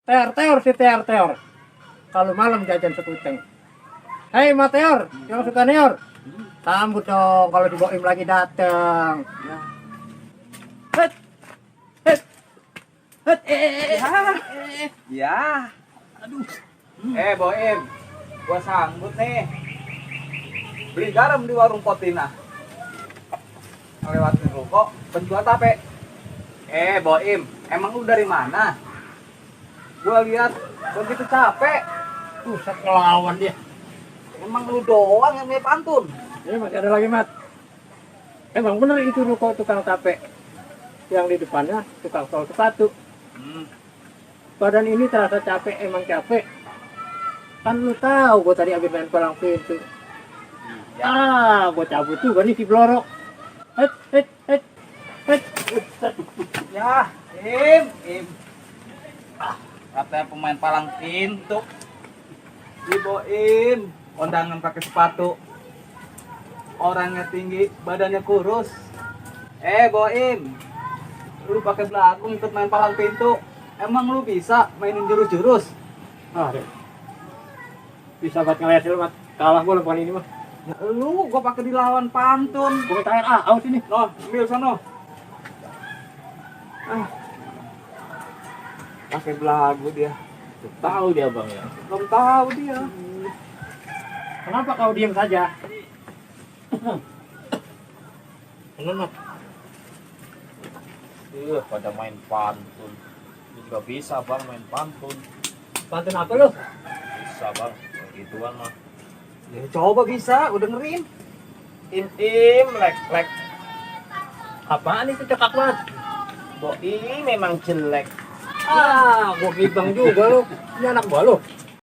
Teor si teor. Kalau malam jajan sekuteng. Hei Mateor, yang suka neor. Sambut dong kalau si Boim lagi dateng. Ya. Het, het, het, Ya. Aduh. Boim, gua sambut nih. Beli garam di warung Potina. Lewatin ruko, penjual tape. Boim, emang lu dari mana? Gua lihat begitu capek. Pusat ngelawan dia. Emang lu doang yang punya pantun. Ini masih ada lagi, Mat. Emang bener itu ruko tukang tape. Yang di depannya tukang sol sepatu. Badan ini terasa capek, emang capek. Kan lu tahu gua tadi habis main palang pintu. Gua cabut juga nih si Blorok. Het. Ya, Im. Katanya pemain palang pintu. Diboim, kondangan pakai sepatu. Orangnya tinggi, badannya kurus. Boim, lu pakai belakang ikut main palang pintu. Emang lu bisa mainin jurus-jurus? Bisa buat ngeliat lu, Mat. Kalah gua lepas ini mah. Ya lu, gua pakai dilawan pantun. Gua minta air, aus ini. Noh, ambil sono. Pakai belagu dia. Tahu dia, Bang ya. Belum tahu dia. Kenapa kau diam saja? Kenapa? Iya, pada main pantun. Ini juga bisa bang main pantun. Pantun apa lu? Bisa bang, kayak gituan mah. Ya coba bisa, udah dengerin. Im, lek. Apaan itu cekak banget? Boi memang jelek. Gua gibang juga lu. Ini anak gua lu.